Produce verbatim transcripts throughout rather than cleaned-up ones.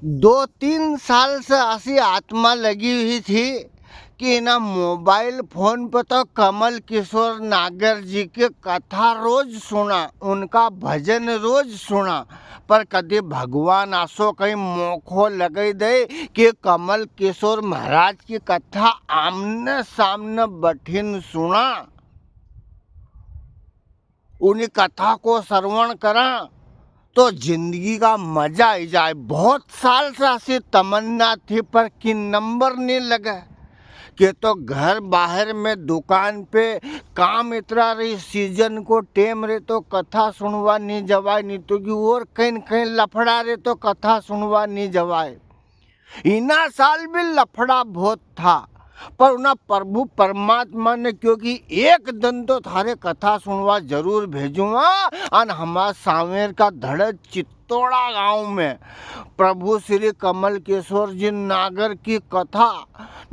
दो तीन साल से असी आत्मा लगी हुई थी कि इना mobile phone पे तो कमल किशोर नागर जी की कथा रोज सुना, उनका भजन रोज सुना, पर कदी भगवान असो कई मोखो लगई दे कि कमल किशोर महाराज की कथा आमने सामने बठीन सुना। उनी कथा को श्रवण करा तो जिंदगी का मजा आई जाए। बहुत साल से असी तमन्ना थी, पर कि नंबर नी लगे। के तो घर बाहर में दुकान पे काम इतरा रही, season को टेम रे तो कथा सुनवा नी जवाय, नी तो कि और कई न कई लफड़ा रे तो कथा सुनवा नी जवाय। इना साल भी लफड़ा बहुत था, पर उना प्रभु परमात्मा ने क्यो कि एक दिन तो थारे कथा सुनवा जरूर भेजूंगा। अन हमार सांवेर का धड़े चित्तोड़ा गांव में प्रभु श्री कमल किशोर जी नागर की कथा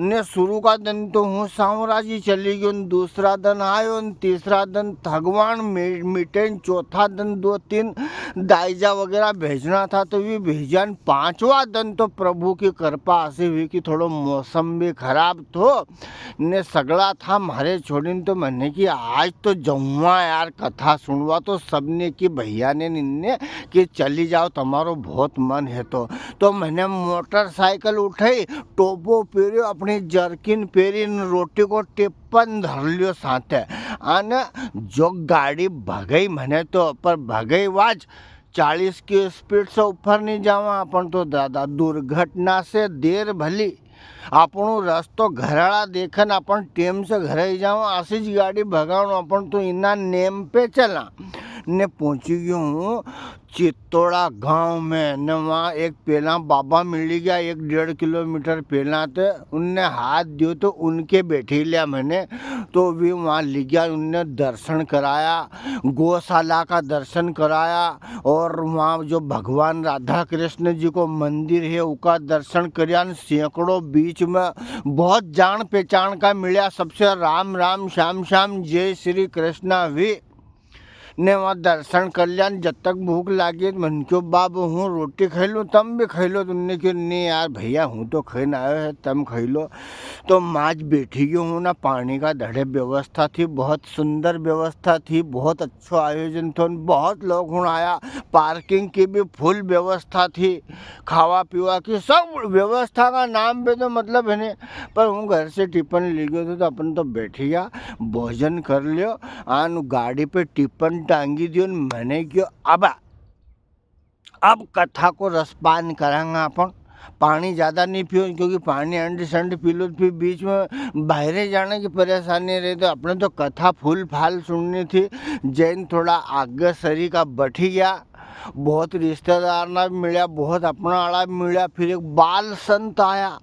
ने शुरू का दिन तो हूँ सांवरा जी चली गयो, न दूसरा दिन आयो, न तीसरा दिन थगवान मी-, मीटे, न चौथा दिन दो तीन दायजा वगैरह भेजना था, तो वी भेजा, न पांचवा दिन तो प्रभु की कृपा असी हुई कि थोड़ो मौसम भी खराब थो, ने सगळा था म्हारे छोड़ीन, तो मने की आज तो जऊँगा यार कथा सुनवा, तो सबने की भैया ने निन्ने कि चली जाओ, तमारो बहुत मन है तो। तो मने मोटरसाइकिल उठाई, टोपो पेर्यो, अपनी जर्किन पेरी, न रोटी को टिप्पन धर लियो साथे। अन जो गाड़ी भगई मने तो, पर भगई वाज चालीस की speed से ऊपर नी जावा अपन तो दादा। दुर्घटना से देर भली, अपनो रस्तो घराला देखन अपन टेम से घरे ही जावा, असी ज गाड़ी भगाणो, अपन तो इना नेम पे चला। ने पहुंची गयो हूँ चित्तोड़ा गांव में, ने वहाँ एक पेला बाबा मिली गया, एक डेढ़ किलोमीटर पेला ते उनने हाथ दियो तो उनके बैठी लिया मने। तो वी वहाँ लिग्या, उनने दर्शन कराया, गौशाला का दर्शन कराया, और वहाँ जो भगवान राधा कृष्ण जी को मंदिर है, उका दर्शन करिया न सैकड़ों बीच में बहुत जान पहचान का मिल्या, सबसे राम राम, श्याम श्याम, जय श्री कृष्णा हुई। ने वहाँ दर्शन कर लिया न जब तक भूख लागी तो मन क्यों बाब हूँ रोटी खाई लूँ, तम भी खाई लो। तुमने क्यों नहीं यार भैया, हूँ तो खाई ना आयो है, तम खाई लो। तो माज बैठी गयो हूँ ना, पानी का धड़े व्यवस्था थी, बहुत सुंदर व्यवस्था थी, बहुत अच्छो आयोजन थो, बहुत लोग हुण आया, parking की भी full व्यवस्था थी, खावा पीवा की सब व्यवस्था का नाम पे तो मतलब है ने, पर हूँ घर से टिफिन ले गयो थो, तो अपन तो बैठी गया, भोजन कर लियो, आन गाड़ी पे टिफिन टांगी दियो न, मने क्यों अब अब कथा को रसपान करांगा अपन। पानी ज्यादा नहीं पियो, क्योंकि पानी अंड संड पी लो तो फिर बीच में बाहरे जाने की परेशानी रहे। तो अपने तो कथा फूल फाल सुननी थी। जैन थोड़ा आगे सरी का बैठी गया, बहुत रिश्तेदार ना भी मिला, बहुत अपना आला भी मिला। फिर एक बाल संत आया,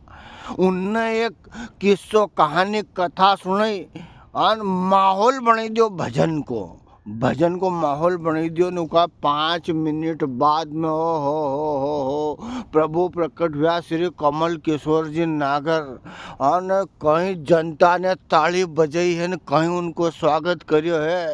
उनने एक किस्सो कहानी कथा सुनाई, अन माहौल बनी दियो भजन को। भजन को माहौल बनी दियो ने उका पाँच मिनट बाद में, ओ हो हो हो हो, प्रभु प्रकट हुआ श्री कमल किशोर जी नागर। अन कई जनता ने ताली बजाई है ने कई उनको स्वागत करियो है।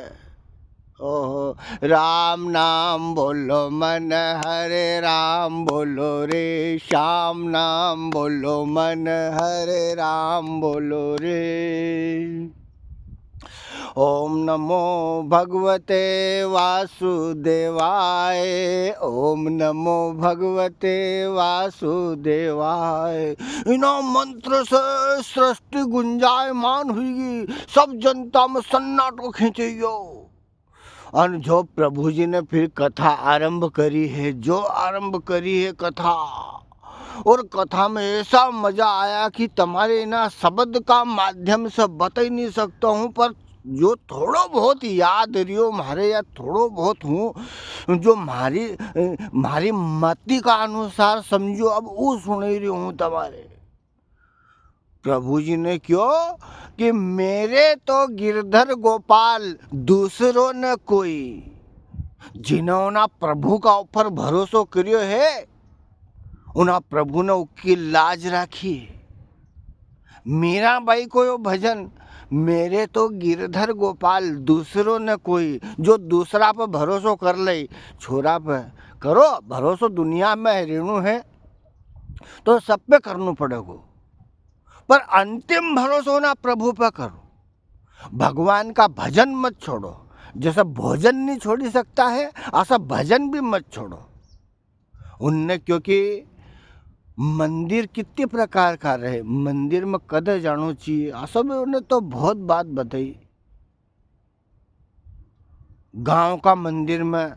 ओहो, राम नाम बोलो मन हरे राम बोलो रे, श्याम नाम बोलो मन हरे राम बोलो रे। ओम नमो भगवते वासुदेवाय, ओम नमो भगवते वासुदेवाय। इना मंत्र से सृष्टि गुंजायमान हुई गई, सब जनता में सन्नाटो खींचे गयो। अन जो प्रभु जी ने फिर कथा आरंभ करी है, जो आरंभ करी है कथा, और कथा में ऐसा मजा आया कि तमारे इना शब्द का माध्यम से बता ही नहीं सकता हूँ, पर जो थोड़ो बहुत याद रियो म्हारे, या थोड़ो बहुत हूँ जो म्हारी, अ, म्हारी मति का अनुसार समझो, अब वो सुनाई रियो हूँ तमारे। प्रभु जी ने क्यो कि मेरे तो गिरधर गोपाल दूसरो न कोई। जिन्होंने प्रभु का ऊपर भरोसो करियो है, उना प्रभु ने उकी लाज राखी। मीराबाई को यो भजन, मेरे तो गिरधर गोपाल दूसरो न कोई, जो दूसरा पे भरोसो कर ले, छोरा पे करो भरोसो, दुनिया में रेणु है। तो सब पे करनो पड़ेगो, पर अंतिम भरोसो ना प्रभु पे करो। भगवान का भजन मत छोड़ो। जैसा भोजन नहीं छोड़ी सकता है, ऐसा भजन भी मत छोड़ो। उनने, क्योंकि मंदिर कितने प्रकार का रहे, मंदिर में कदे जानो चाहिए, असो भी उनने तो बहुत बात बताई। गांव का मंदिर में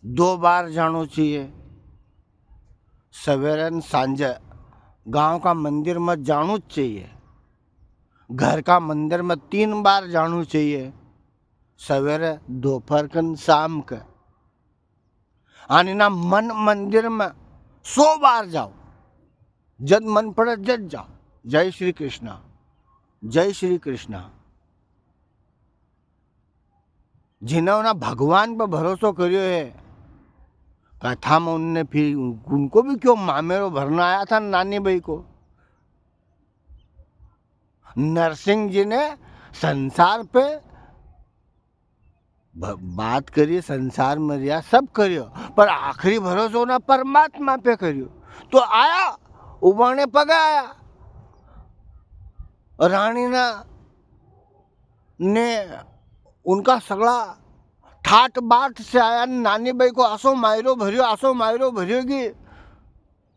दो बार जानो चाहिए, सवेरे न सांझे। गांव का मंदिर में जानो चाहिए। घर का मंदिर में तीन बार जानो चाहिए, सवेरे, दोपहर कन, शाम के। अने ना मन मंदिर में सौ बार जाओ, जद मन पड़े जद जाओ। जय श्री कृष्णा, जय श्री कृष्णा। जिन्होंने ना भगवान पर भरोसो करियो है, कथा में उनने फिर उनको भी क्यों मामेरो भरना आया था नानी बाई को। नरसिंह जी ने संसार पे ब-, बात करी, संसार में रिया, सब करियो, पर आखिरी भरोसो ना परमात्मा पे करियो। तो आया, उबाणे पग आया। राणी ना ने उनका सगळा ठाट बाट से आया, नानी बाई को असो मायरो भरियो, असो मायरो भरियो कि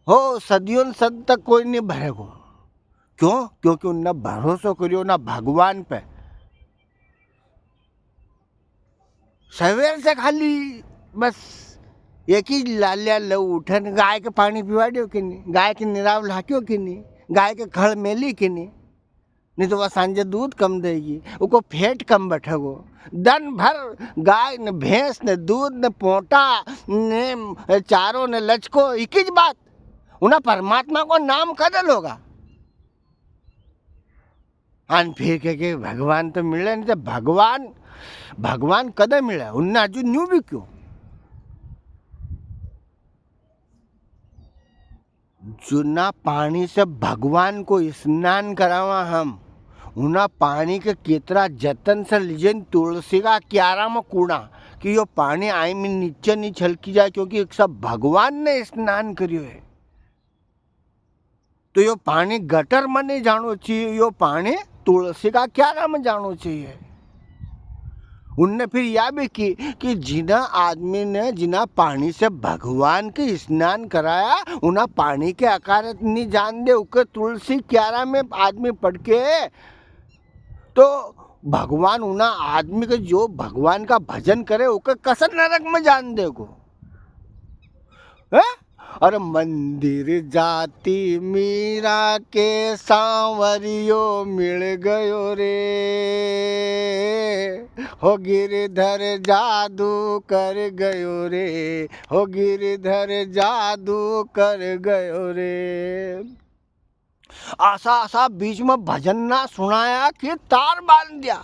हो, सदियों न सद तक कोई नहीं भरेगो। क्यों? क्योंकि उनने भरोसो करियो ना भगवान पे। सवेर से खाली बस एक ही लाल्या लव उठन, गाय के पानी पिवाड़ियो कि नी, गाय के निराव लाक्यो कि नी, गाय के खळ मेली कि नी, नी तो वा सांझे दूध कम देगी, उको fat कम बैठेगो। दन भर गाय ने भैंस ने दूध ने पोटा ने चारो ने लचको, इकी ज बात। उना परमात्मा को नाम कदे लोगा? अन फिर के, के भगवान तो मिले नी, तो भगवान, भगवान कदे मिले? उनने अजू न्यू भी क्यों? जुना पाणी से भगवान को स्नान करावा हम, उना पाणी के कितरा जतन से लीजे न तुलसी का क्यारा में कूड़ा, कि यो पाणी आई में नीचे नी छलकी जाए, क्योंकि एक सब भगवान ने स्नान करियो है। तो यो पाणी gutter में नी जाणो चाहिए, यो पाणी तुलसी का क्यारा में जाणो चाहिए। उनने फिर या भी की कि जिना आदमी ने, जिना पाणी से भगवान के स्नान कराया, उना पाणी के अकारत नी जान दे, उके तुलसी क्यारा में आदमी पटके, तो भगवान उना आदमी के जो भगवान का भजन करे, उके कसन नरक में जान देगो? हैं? अरे मंदिर जाती मीरा के सांवरियो मिल गयो रे, हो गिरधर जादू कर गयो रे, हो गिरधर जादू कर गयो रे। आसा, आसा बीच में भजन ना सुनाया कि तार बांध दिया।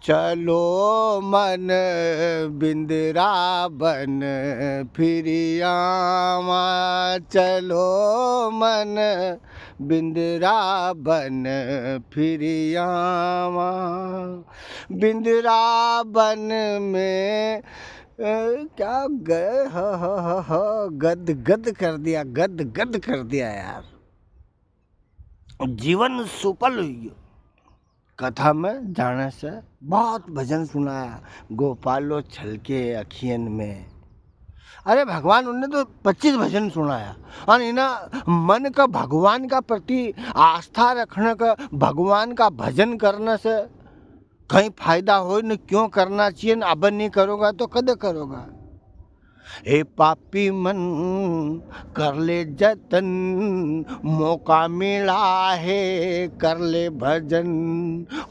चलो मन बिंद्रावन फिर आवा, चलो मन बिंद्रावन फिर आवा। बिंद्रावन में ए, क्या गए, ह, ह, ह, ह, गद, गद कर दिया, गद, गद कर दिया यार। जीवन सुफल हुई गयो। कथा में जाने से बहुत भजन सुनाया, गोपालो छलके अखियन में। अरे भगवान उनने तो पच्चीस भजन सुनाया, और इना मन का भगवान का प्रति आस्था रखने का, भगवान का भजन करने से कई फायदा होय न क्यों करना चाहिए न अब नी करोगा तो कदे करोगा? हे पापी मन कर ले जतन, मौका मिला है कर ले भजन।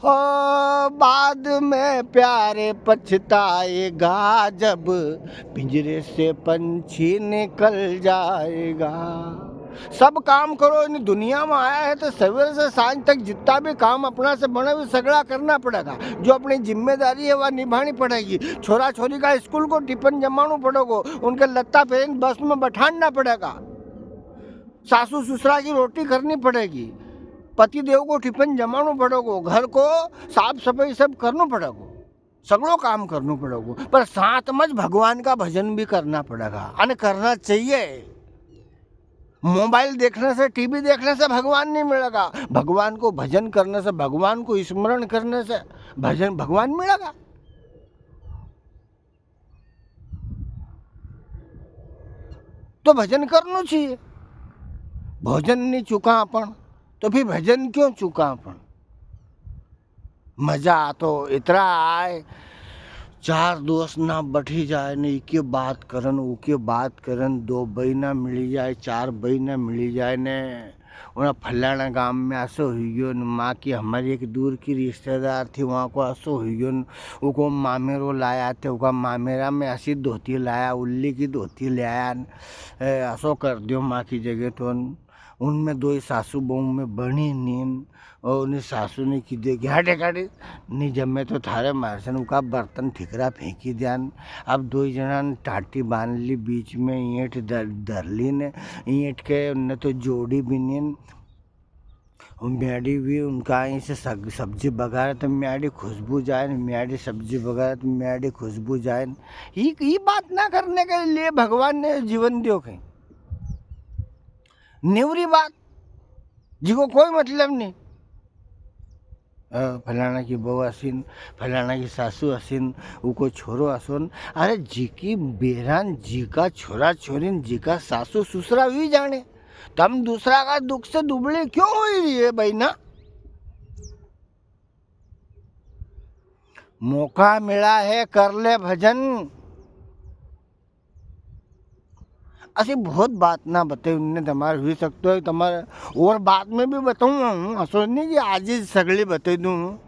ओ बाद में प्यारे पछताएगा जब पिंजरे से पंछी निकल जाएगा। सब काम करो, इन दुनिया में आया है तो सवेरे से सांझ तक जितना भी काम अपना से बने, वे सगळा करना पड़ेगा। जो अपनी जिम्मेदारी है, वा निभानी पड़ेगी। छोरा छोरी का स्कूल को टिफिन जमानो पड़ेगो, उनके लत्ता पहन बस में बैठाना पड़ेगा। सासू ससुरा की रोटी करनी पड़ेगी, पति देव को टिफिन जमानो पड़ेगो, घर को साफ सफाई सब करनो पड़ेगो। सगळो काम करनो पड़ेगो, पर साथ में ज भगवान का भजन भी करना पड़ेगा, अने करना चाहिए। मोबाइल देखने से, टीवी देखने से भगवान नहीं मिलेगा। भगवान को भजन करने से, भगवान को स्मरण करने से भजन, भगवान मिलेगा। तो भजन करनो चाहिए। भोजन नहीं चुका अपन, तो फिर भजन क्यों चुका अपन? मजा तो इतरा आए, चार दोस्त ना बैठी जाए ने, इके बात करन, उके बात करन, दो बई ना मिली जाए, चार बई ना मिली जाए ने, उना फलाना गाम में असो हुई गयो ने, माँ की हमारी एक दूर की रिश्तेदार थी, वहाँ को असो हुई गयो ने, उको मामेरो लाया थे, उका मामेरा में असी धोती लाया, उल्ली की धोती ले आया ने, ए, असो कर दियो माँ की जगह तो न, उनमें दो ही सासू बहू में बनी नींद, और उन्हें सासू ने की दे कि, "हटे काटे, नी जमे तो थारे मारसन उका बर्तन ठिकरा फेंकी द्यान।" अब दो ही जना ने टाटी बांध ली, बीच में ईंट धर, धर ली ने, ईंट के उनने तो जोड़ी भी नींद। वो म्याड़ी भी उनका आई से सग-, सब्जी बघारे तो म्याड़ी खुशबू जाए न, म्याड़ी सब्जी बघारे तो म्याड़ी खुशबू जाए न। ये, ये बात ना करने के लिए भगवान ने जीवन दियो कहीं। नेवरी बात, जिको कोई मतलब नहीं। अ, फलाना की बहू असीन, फलाना की सासू असीन, उको छोरो असोन। अरे, जिकी बेरान, जिका छोरा छोरीन, जिका सासू ससुरा हुई जाने। तम दूसरा का दुख से दुबली क्यों हुई रही है बहना? मौका मिला है, कर ले भजन। असी बहुत बात ना बताई उनने तमारे, हुई सकतो है तमारे और बाद में भी बताऊंगा हूँ। असो नहीं कि आज ही सगली बताई दूँ,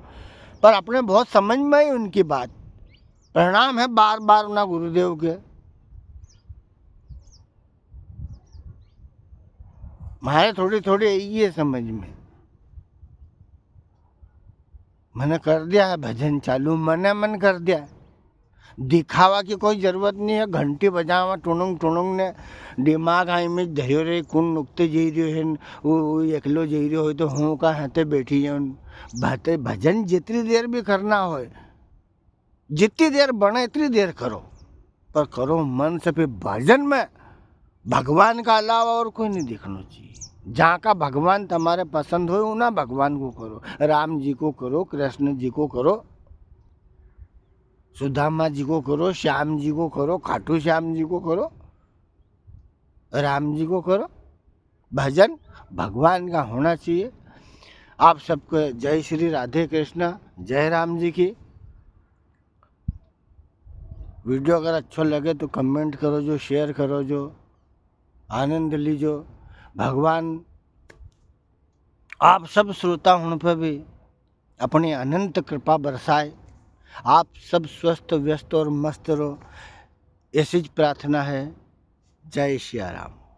पर अपने बहुत समझ में आई उनकी बात। प्रणाम है बार बार उना गुरुदेव के। म्हारे थोड़ी थोड़ी आई है समझ में। मने कर दिया है भजन चालू, मने मन कर दिया है। दिखावा की कोई जरूरत नहीं है, घंटी बजावा टुणुंग टुणुंग ने, दिमाग आई में धरियो रे, कुण नुकते जई रियो है, वो, वो एकलो जई रियो हो तो हूँ का हाथे बैठी जाऊँ। भते-, भजन जितनी देर भी करना होए, जितनी देर बने इतनी देर करो, पर करो मन से। फिर भजन में भगवान का अलावा और कोई नहीं दिखनो चाहिए। जहाँ का भगवान तमारे पसंद होए, उना भगवान को करो। राम जी को करो, कृष्ण जी को करो, सुदामा जी को करो, श्याम जी को करो, खाटू श्याम जी को करो, राम जी को करो। भजन भगवान का होना चाहिए। आप सबको जय श्री राधे कृष्णा, जय राम जी की। वीडियो अगर अच्छो लगे तो comment करो जो, share करो जो, आनंद लीजो। भगवान आप सब श्रोता हुण पे भी अपनी अनंत कृपा बरसाए। आप सब स्वस्थ, व्यस्त और मस्त रहो, ऐसी ज प्रार्थना है। जय सिया राम।